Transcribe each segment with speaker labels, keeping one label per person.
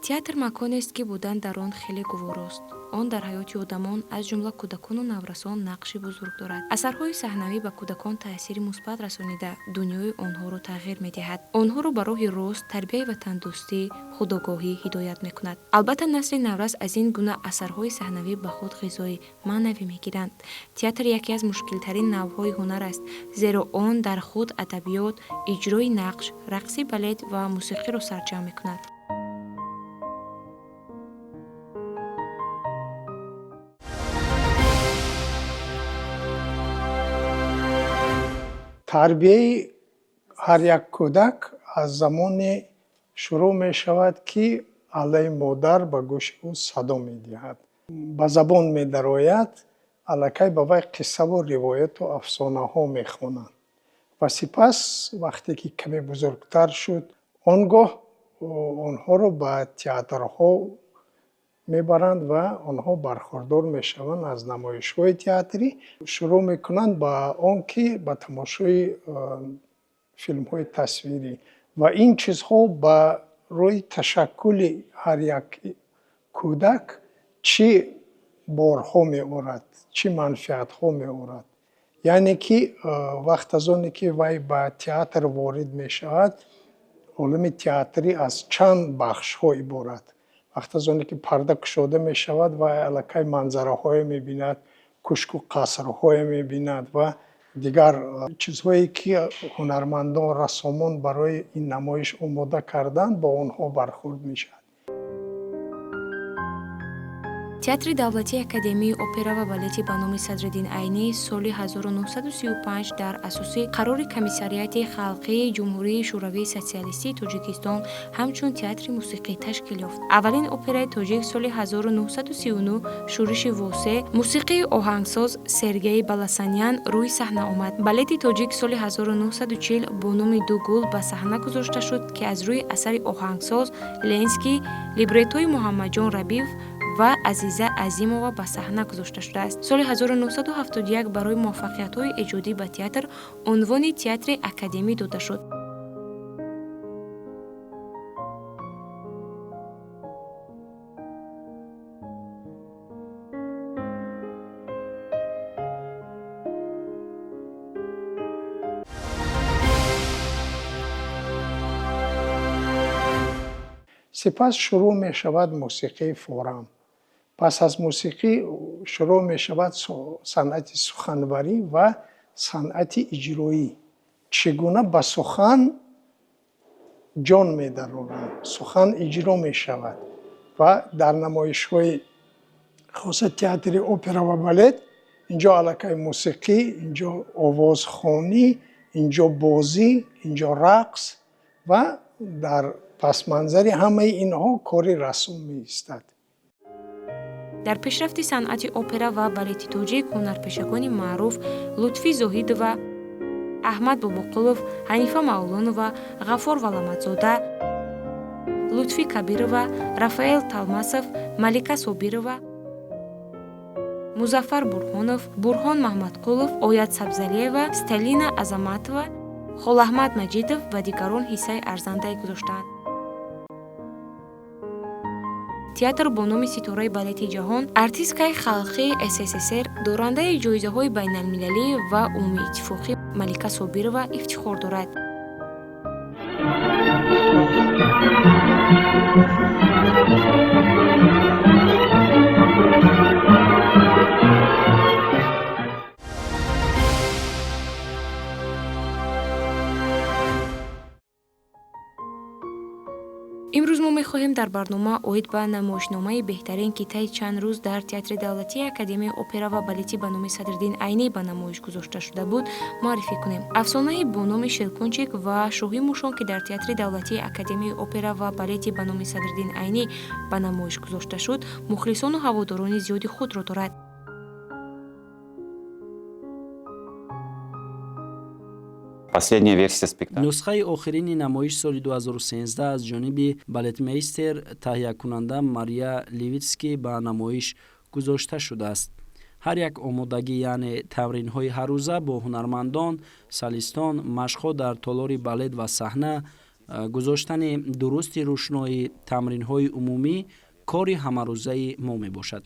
Speaker 1: Театр маконест, ки будан дар он хеле гуворост. Он дар ҳаёти одамон, аз ҷумла кӯдакону наврасон, нақши бузург дорад. Асарҳои саҳнавӣ ба кӯдакон таъсири мусбат расонида, дунёи онҳоро тағйир медиҳад, онҳоро ба роҳи рост, тарбияи ватандӯстӣ, худогоҳӣ ҳидоят мекунад. Албатта, насли наврас аз ин гуна асарҳои саҳнавӣ ба худ ғизои маънавӣ мегиранд. Театр яке аз мушкилтарин навъҳои ҳунар аст, зеро он дар худ адабиёт, иҷрои нақш, рақси балет ва мусиқиро сарҷамъ мекунад.
Speaker 2: Тарбияи ҳар як кӯдак аз замоне шурӯъ мешавад, ки аллаи модар ба гӯши ӯ садо медиҳад, ба забон медарояд, аллакай ба вай қиссаву ривояту афсонаҳо мехонанд. Ва сипас, вақте ки каме бузургтар шуд, он гоҳ онҳоро ба театрҳо мебаранд ва онҳо бархурдор мешаванд аз намоишҳои театрӣ, шурӯъ мекунанд ба он ки ба тамошои филмҳои тасвирӣ. Ва ин чизҳо ба рӯи ташаккули ҳар як кӯдак чӣ борҳо меорад, чӣ манфиатҳо меорад? Яъне ки вақт аз оне ки вай ба театр ворид мешавад, олами театрӣ аз чанд бахшҳо иборат. Вақт аз оне ки парда кушода мешавад, вай аллакай манзараҳое мебинад, кӯшку қасрҳое мебинад ва дигар чизҳое, ки ҳунармандон, рассомон барои ин намоиш омода карданд, бо онҳо бархурд мешавад.
Speaker 1: Театри давлатии Академияи опера ва балети ба номи Садриддин Айнӣ соли 1935 дар асоси қарори Комиссариати халқии Ҷумҳурии Шӯравии Социалистии Тоҷикистон ҳамчун театри мусиқӣ ташкил ёфт. Аввалин операи тоҷик соли 1939, «Шӯриши Восе», мусиқии оҳангсоз Сергей Баласанян, рӯи саҳна омад. Балети тоҷик соли 1940 бо номи «Ду гул» ба саҳна гузошта шуд, ки аз рӯи асари оҳангсоз Ленский, либреттои Муҳаммадҷон Рабиев ва Азиза Азимова ба саҳна гузошта шудааст. Соли 1971 барои муваффақиятҳои эҷодӣ ба театр унвони театри академӣ дода шуд.
Speaker 2: Сипас шурӯъ мешавад мусиқии форам. Пас аз мусиқӣ шурӯъ мешавад санъати суханварӣ ва санъати иҷроӣ, чӣ гуна ба сухан ҷон медароранд, сухан иҷро мешавад. Ва дар намоишҳои хоса театри опера ва балет инҷо аллакай мусиқӣ, инҷо овозхонӣ, инҷо бозӣ, инҷо рақс ва дар пасманзари ҳамаи инҳо кори рассом меистад.
Speaker 1: Дар пешрафти санъати опера ва балети тоҷик ҳунарпешагони маъруф Лутфӣ Зоҳидова, Аҳмад Бобоқулов, Ҳанифа Мавлонова, Ғаффор Валаматзода, Лутфӣ Кабирова, Рафаэл Талмасов, Малика Собирова, Музаффар Бурҳонов, Бурҳон Маҳмадқулов, Оят Сабзалиева, Сталина Азаматова, Холаҳмад Маҷидов ва дигарон ҳиссаи арзандае гузоштаанд. Театр бо номи ситораи балети ҷаҳон, артисткаи халқии СССР, дорандаи ҷоизаҳои байналмилалӣ ва умумииттифоқӣ Малика Собирова ифтихор дорад. Имрӯз мо мехоҳем дар барнома оид ба намоишномаи беҳтарин, ки таи чанд рӯз дар Театри давлатии Академияи опера ва балети ба номи Садриддин Айнӣ ба намоиш гузошта шуда буд, муаррифӣ кунем. Афсонаи бо номи «Щелкунчик ва шоҳи мушон», ки дар Театри давлатии Академияи опера ва балети ба номи Садриддин Айнӣ ба намоиш гузошта шуд, мухлисону ҳаводорони зиёди худро дорад.
Speaker 3: Последняя версия спектакля.
Speaker 4: Нусхаи охирини намоиш соли 2013 аз ҷониби балетмейстер, таҳиякунанда Мария Левитский ба намоиш гузошта шудааст. Ҳар як омодагӣ, яъне тамринҳои ҳаррӯза бо ҳунармандон, солистон, машқҳо дар толори балет ва саҳна, Гузоштани дурусти рӯшноӣ, тамринҳои умумӣ кори ҳамарӯзаи мо мебошад.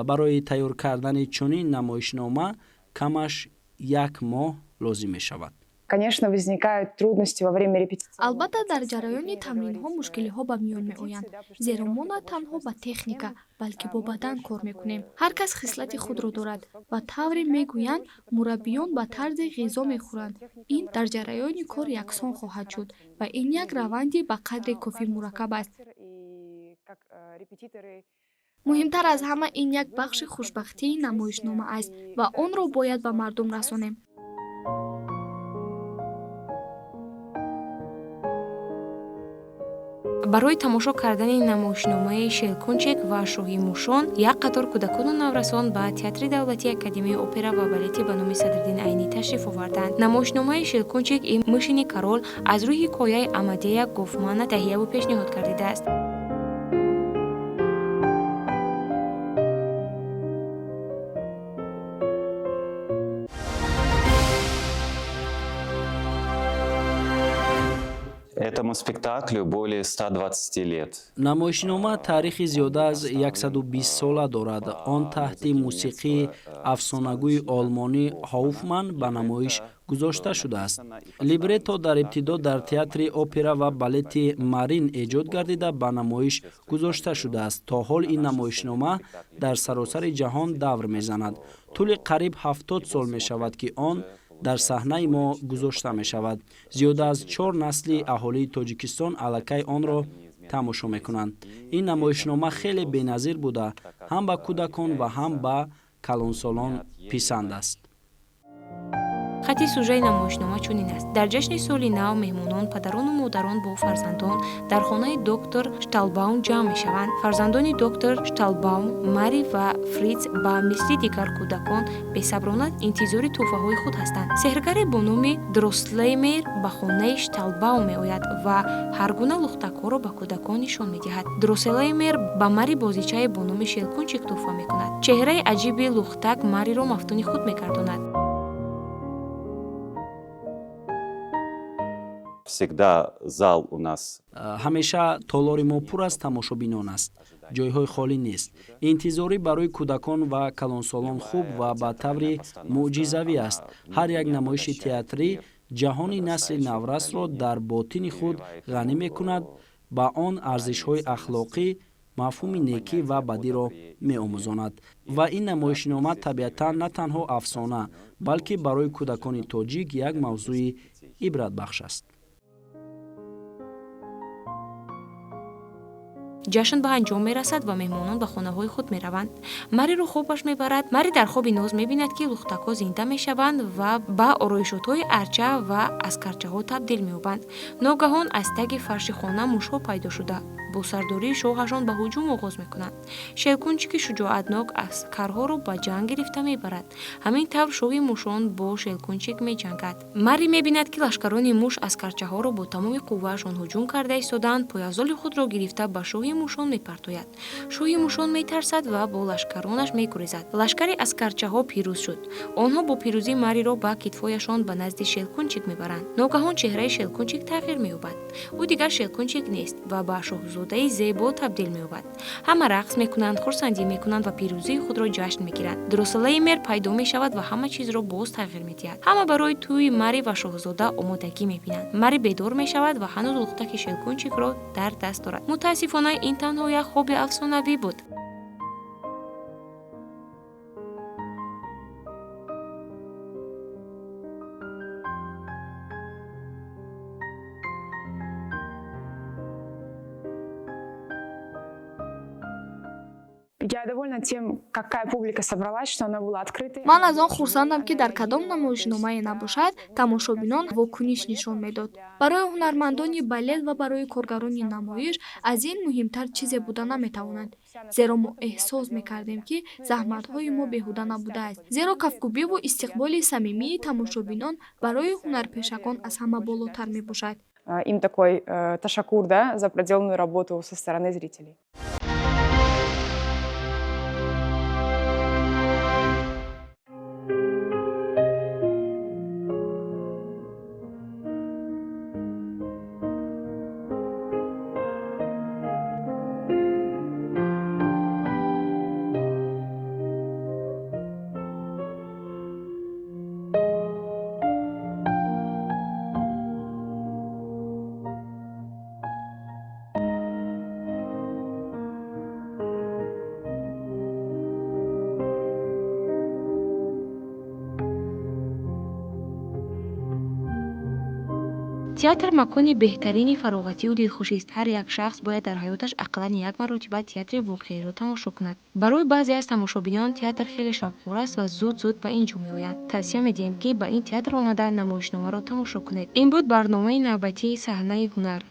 Speaker 4: Барои тайёр кардани чунин намоишнома камаш як моҳ лозим мешавад.
Speaker 5: Конечно, возникают трудности во время репетиции.
Speaker 6: Албатта, дар ҷараёни тамринҳо мушкилиҳо ба миён меоянд, зеро мо на танҳо ба техника, балки бо бадан кор мекунем. Ҳар кас хислати худро дорад ва тавре мегӯянд, мураббиён ба тарзи ғизо мехӯранд. Ин дар ҷараёни кор яксон хоҳад шуд ва ин як раванди ба қадри кофӣ мураккаб аст. Муҳимтар аз ҳама, ин як бахши хушбахтии намоишнома аст ва онро бояд ба мардум расонем.
Speaker 1: Барои тамошо кардани намоишномаи «Щелкунчик ва шоҳи мушон» як қатор кӯдакону наврасон ба Театри давлатии Академияи опера ва балети ба номи Садриддин Айнӣ ташриф оварданд. Намоишномаи «Щелкунчик и мышиный король» аз рӯи ҳикояи Амадея Гофмана таҳияву пешниҳод гардидааст.
Speaker 3: Этому спектаклю более 120 лет.
Speaker 4: Намоишнома таърихи зиёда аз 120 сола дорад. Он таҳти мусиқии афсонагӯи олмонӣ Ҳоуфман ба намоиш гузошта шудааст. Либретто дар ибтидо дар Театри опера ва балети Марин эҷод гардида, ба намоиш гузошта шудааст. То ҳол ин намоишнома дар саросари ҷаҳон давр мезанад. Тӯли қариб 70 сол мешавад, ки он дар саҳнаи мо гузошта мешавад. Зиёда аз чор насли аҳолии Тоҷикистон аллакай онро тамошо мекунанд. Ин намоишнома хеле беназир буда, ҳам ба кӯдакон ва ҳам ба калонсолон писанд аст.
Speaker 1: Хати сужаи намоишнома чунин аст: дар ҷашни соли нав меҳмонон, падарону модарон бо фарзандон дар хонаи доктор Шталбаум ҷамъ мешаванд. Фарзандони доктор Шталбаум, Мари ва Фриц, ба мисли дигар кӯдакон бесаброна интизори тӯҳфаҳои худ ҳастанд. Сеҳргаре бо номи Дрослеймер ба хонаи Шталбаум меояд ва ҳар гуна лухтакҳоро ба кӯдакон нишон медиҳад. Дроселеймер ба Мари бозичае бо номи Щелкунчик тӯҳфа мекунад. Чеҳраи аҷиби лухтак Мариро мафтуни худ мегардонад.
Speaker 3: Всегда зал у нас.
Speaker 4: Ҳамеша толори мо пур аз тамошобинон аст, ҷойҳои холӣ нест. Интизорӣ барои кӯдакон ва калонсолон хуб ва ба таври мӯъҷизавӣ аст. Ҳар як намоиши театрӣ ҷаҳони насли наврасро дар ботини худ ғанӣ мекунад, ба он арзишҳои ахлоқӣ, мафҳуми некӣ ва бадиро меомӯзонад. Ва ин намоишнома табиатан на танҳо афсона, балки барои кӯдакони тоҷик як мавзӯи ибратбахш аст.
Speaker 1: Ҷашн ба анҷом мерасад ва меҳмонон ба хонаҳои худ мераванд. Мариро хобаш мебарад. Мари дар хоби ноз мебинад, ки лухтакҳо зинда мешаванд ва ба ороишотҳои арча ва аскарчаҳо табдил меёбанд. Ногаҳон аз таги фарши хона мушҳо пайдо шуда, бо сардории шоҳашон ба ҳуҷум оғоз мекунанд. Щелкунчики шуҷоатнок аскарҳоро ба ҷанг гирифта мебарад. Ҳамин тавр шоҳи мушон бо Щелкунчик меҷангад. Мари мебинад, ки лашкарони муш аскарчаҳоро бо тамоми қувваашон ҳуҷум карда истодаанд. Пойафзоли худро гирифта, ба шоҳи мушон мепартояд. Шоҳи мушон метарсад ва бо лашкаронаш мегурезад. Лашкари аскарчаҳо пирӯз шуд. Онҳо бо пирӯзӣ Мариро ба китфҳояшон ба назди Щелкунчик мебаранд. Ногаҳон чеҳраи Щелкунчик тағйир меёбад. Ӯ дигар Щелкунчик нест ва ба шоҳзодаи зебо табдил меёбад. Ҳама рақс мекунанд, хурсандӣ мекунанд ва пирӯзии худро ҷашн мегиранд. Дроселеймер пайдо мешавад ва ҳама чизро боз тағйир медиҳад. Ҳама барои тӯи Мари ва шоҳзода омодагӣ мебинанд. Мари бедор мешавад ва ҳанӯз лухтаки Щелкунчикро дар даст дорад. Мутаассифона, ин танҳо як хоби афсонавӣ буд.
Speaker 5: Я довольна тем, какая публика собралась, что она была открытой.
Speaker 6: Ман аз он хурсандам, ки дар кадом намоишномае набошад, тамошобинон вокуниш нишон медод. Барои ҳунармандони балет ва барои коргарони намоиш аз ин муҳимтар чизе буда наметавонад, зеро мо эҳсос мекардем, ки заҳматҳои мо беҳуда набудааст, зеро кафкӯбиву истиқболи самимии тамошобинон барои ҳунарпешагон аз ҳама болотар мебошад.
Speaker 5: Им такой ташаккур, да, за проделанную работу со стороны зрителей.
Speaker 1: Театр макони беҳтарини фароғатию дилхушист. Ҳар як шахс бояд дар ҳаёташ ақаллан як маротиба театри воқеиро тамошо кунад. Барои баъзе аз тамошобинон театр хеле шавқовар аст ва зуд-зуд ба ин ҷо меоянд. Тавсия медиҳем, ки ба ин театр омада намоишномаро тамошо кунед. Ин буд барномаи навбатии «Саҳнаи ҳунар».